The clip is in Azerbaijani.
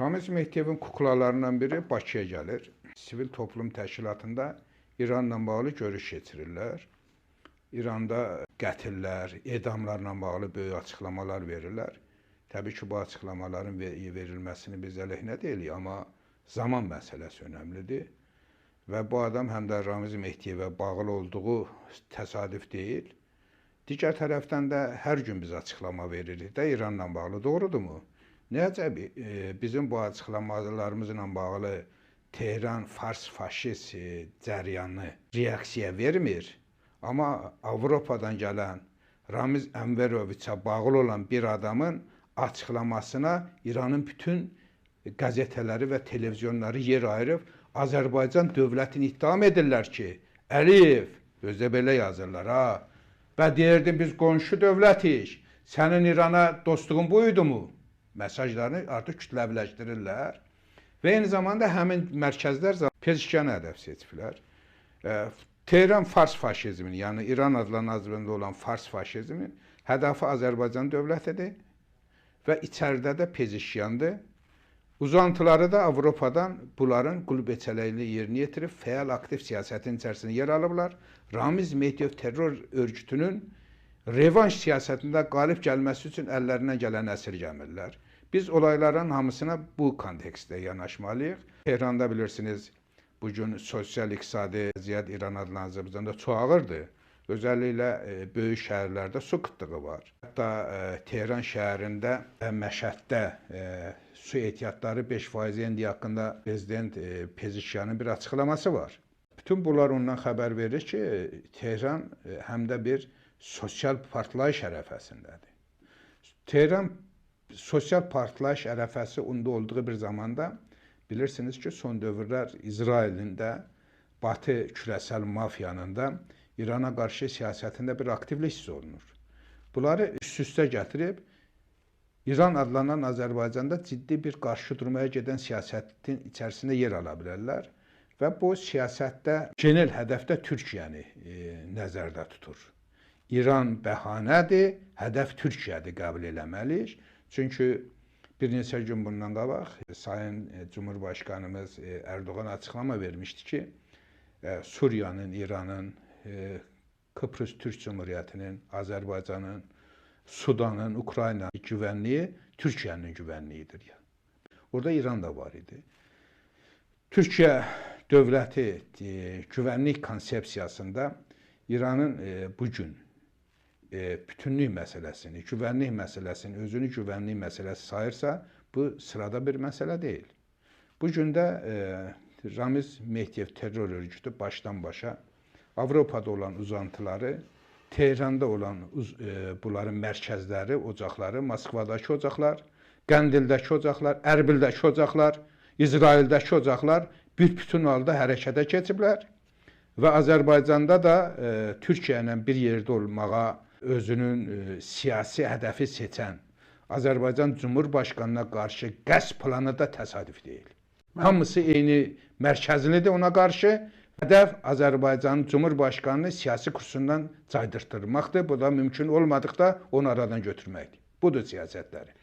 Ramiz Mehdiyevin kuklalarından biri Bakıya gəlir. Sivil toplum təşkilatında İranla bağlı görüş keçirirlər. İranda qətillər, edamlarla bağlı böyük açıqlamalar verirlər. Təbii ki, bu açıqlamaların verilməsini biz əleyhinə deyilik, amma zaman məsələsi önəmlidir. Və bu adam həm də Ramiz Mehdiyevə bağlı olduğu təsadüf deyil. Digər tərəfdən də hər gün biz açıqlama veririk də İranla bağlı, doğrudurmu? Nə əcəb bizim bu açıqlamalarımızla bağlı Tehran fars faşist cəryanı reaksiya vermir. Amma Avropadan gələn Ramiz Ənveroviçə bağlı olan bir adamın açıqlamasına İranın bütün qəzetələri və televizyonları yer ayırıb Azərbaycan dövlətini ittiham edirlər ki, Əliyev, özdə belə yazırlar, ha. Və deyirdim biz qonşu dövlətik, sənin İrana dostluğun buydu mu? Mesajlarını artıq kütləviləşdirirlər. Və eyni zamanda həmin mərkəzlər Pezeşkiyanı hədəf seçiblər. Tehran fars faşizminin, yəni İran adlanan Azərbaycanda olan fars faşizminin hədəfi Azərbaycan dövlətidir və içəridə də Pezeşkiyandır. Uzantıları da Avropadan bunların qulbeçələyini yerinə yetirib, fəal aktiv siyasətin içərisində yer alıblar. Ramiz Mehdiyev terror örgütünün revanş siyasətində qalib gəlməsi üçün əllərindən gələni əsirgəmirlər. Biz olayların hamısına bu kontekstdə yanaşmalıyıq. Tehranda bilirsiniz, bugün sosial-iqtisadi vəziyyət İran adlanan Azərbaycanda çox ağırdır. Özəlliklə böyük şəhərlərdə su qıtlığı var. Hətta Tehran şəhərində, Məşəddə su ehtiyatları 5% indi haqqında prezident Pezeşkiyanın bir açıqlaması var. Bütün bunlar ondan xəbər verir ki, Tehran həm də bir sosial partlayış ərəfəsindədir. Tehran sosial partlayış ərəfəsi onda olduğu bir zamanda bilirsiniz ki, son dövrlər İsrailin də, Batı kürəsəl mafiyanın da İrana qarşı siyasətində bir aktivlik hiss olunur. Bunları üst-üstə gətirib İran adlanan Azərbaycanda ciddi bir qarşı durmaya gedən siyasətin içərisində yer ala bilərlər və bu siyasətdə genel hədəfdə Türkiyəni nəzərdə tutur. İran bəhanədir, hədəf Türkiyədir qəbul eləməliyik. Çünki bir neçə gün bundan qabaq Sayın Cumhurbaşqanımız Erdoğan açıqlama vermişdi ki, Suriyanın, İranın, Kıbrıs Türk Cumhuriyyətinin, Azərbaycanın, Sudanın, Ukraynanın güvənliyi Türkiyənin güvənliyidir. Orada İran da var idi. Türkiyə dövləti güvənlik konsepsiyasında İranın bugün bütünlük məsələsini, güvənlik məsələsini, özünü güvənlik məsələsi sayırsa, bu sırada bir məsələ deyil. Bu gün də Ramiz Mehdiyev terror örgütü başdan başa Avropada olan uzantıları, Tehranda olan bunların mərkəzləri, ocaqları, Moskvadakı ocaqlar, Qəndildəki ocaqlar, Ərbildəki ocaqlar, İsraildəki ocaqlar bir bütün halda hərəkətə keçiblər və Azərbaycanda da Türkiyə ilə bir yerdə olmağa özünün siyasi hədəfi seçən Azərbaycan Cumhurbaşqanına qarşı qəsd planı da təsadüf deyil. Hamısı eyni mərkəzlidir ona qarşı. Hədəf Azərbaycanın Cumhurbaşqanını siyasi kursundan caydırtdırmaqdır. Bu da mümkün olmadıqda onu aradan götürməkdir. Budur siyasətləri.